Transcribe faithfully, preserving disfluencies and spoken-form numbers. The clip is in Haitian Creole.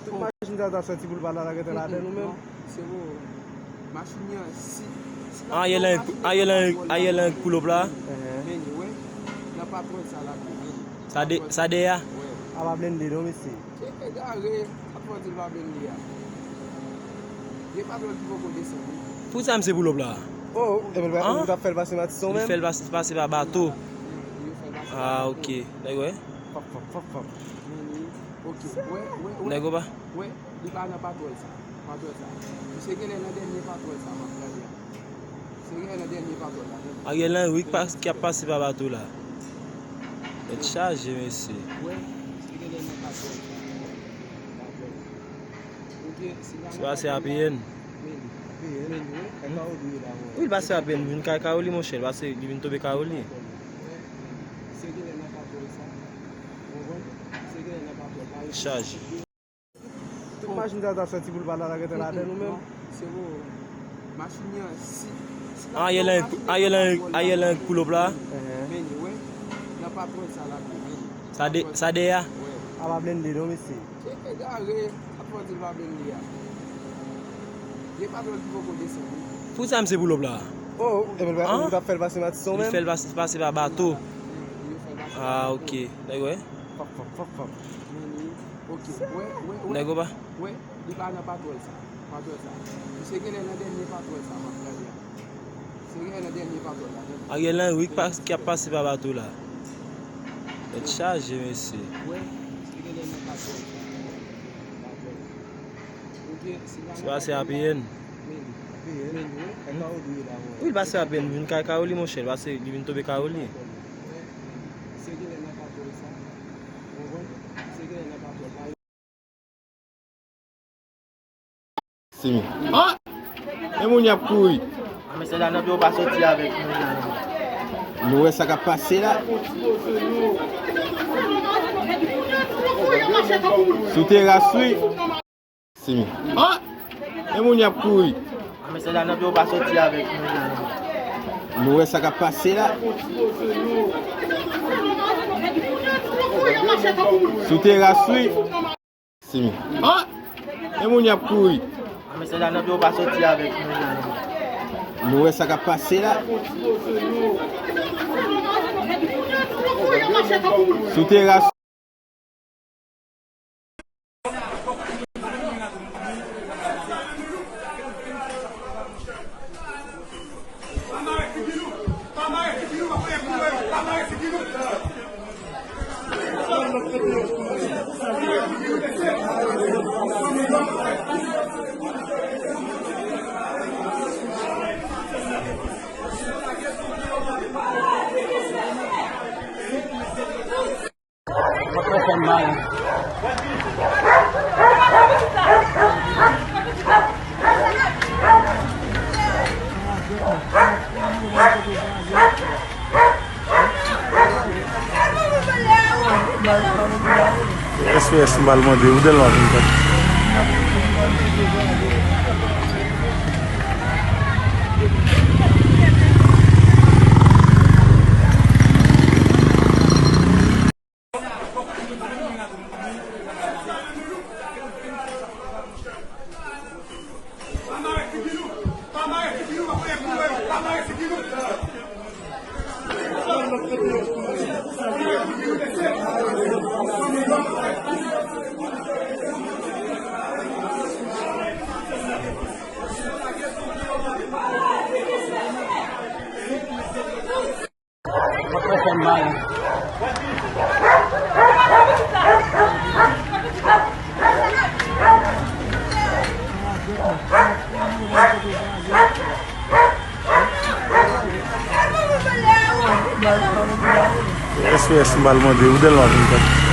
Tout machin sa ta soti pou l pa la, la gentan ladan nou menm. Non, se bon. Machin nan, si, si l ap Ariel pran Henry, machin nan, Ariel pa Henry, pran Ariel Henry pou lòp la. Ehe. Men li, wè, nan patwòl sa l ap ye, men li. Sa de, patwòl sa dèyè a? Wè. A pa blende non, mesye. Cheke egare, ap fè w di l pa blende a. Gen patwòl ki poko desann, wi. Pou sa misye pou lòp la? Oh, e men, ou t ap fè l pase Matisan menm? Li fè l pase, pase pa bato. Yo fè l pase pa bato. Ah, ok. Dayè, wè. Pap, pap, pap, pap. Men li, ok. Wè, wè, wè. Nèg ou pa? Wè, li pa nan patwòl sa. Patwòl sa. Misye genlè nan dènye patwòl sa, m ap gade a. Misye genlè nan dènye patwòl la. Ariel Henry k pa, k ap pase pa bato la. Tèt chaje, mesye. Wè, misye genlè nan patwòl sa. Patwòl. Ok, se pa se A P N. Men li. A P N? Men li, wè. Kay Kawoli ye la, wè. Wi, l pase A P N, vin kay Kawoli, monchè, l pase, li vin tonbe Kawoli. Wè. Misye genlè nan patwòl sa. Ou konprann? Misye genlè nan patwòl la. Chaje. Tout machin sa ta soti pou l pa la, la gentan ladan nou menm. Non, se bon. Machin nan, si, si l ap Ariel pran Henry, machin nan, Ariel pa Henry, pran Ariel Henry pou lòp la. Ehe. Men li, wè, nan patwòl sa l ap ye, men li. Sa de, patwòl sa dèyè a? Wè. A pa blende non, mesye. Cheke egare, ap fè w di l pa blende a. Gen patwòl ki poko desann, wi. Pou sa misye pou lòp la? Oh, e men, ou t ap fè l pase Matisan menm? Li fè l pase, pase pa bato. Yo fè l pase pa bato. Ah, ok. Dayè, wè. Pap, pap, pap, pap. Men li, ok. Wè, wè, wè. Nèg ou pa? Wè, li pa nan patwòl sa. Patwòl sa. Misye genlè nan dènye patwòl sa, m ap gade a. Misye genlè nan dènye patwòl la. Ariel Henry k pa, k ap pase pa bato la. Tèt chaje, mesye. Wè, misye genlè nan patwòl sa. Patwòl. Ok, se pa nan patwòl la. Se pa se A P N. Men li. A P N? Men li, wè. Kay Kawoli ye la, wè. Wi, l pase A P N, vin kay Kawoli, monchè, l pase, li vin tonbe Kawoli. Wè. Misye genlè nan patwòl sa. Ou konprann? Misye genlè nan patwòl la. Simi. Ah! E moun y ap kouri. Ah, mesye, la nan pye w pa soti avèk moun nan, non. Nou wè sa k ap pase la. Sou teras, wi. Simi. Ah! E moun y ap kouri. Ah, mesye, la nan pye w pa soti avèk moun nan, non. Nou wè sa k ap pase la. Sou teras, wi. Simi. Ah! E moun y ap kouri. Ah, mesye, la nan pye w pa soti avèk moun nan, non. Nou wè sa k ap pase la. Sou teras. S P S m pral mande ou tèlman vin fèt. S P S m pral mande ou tèlman vin fèt.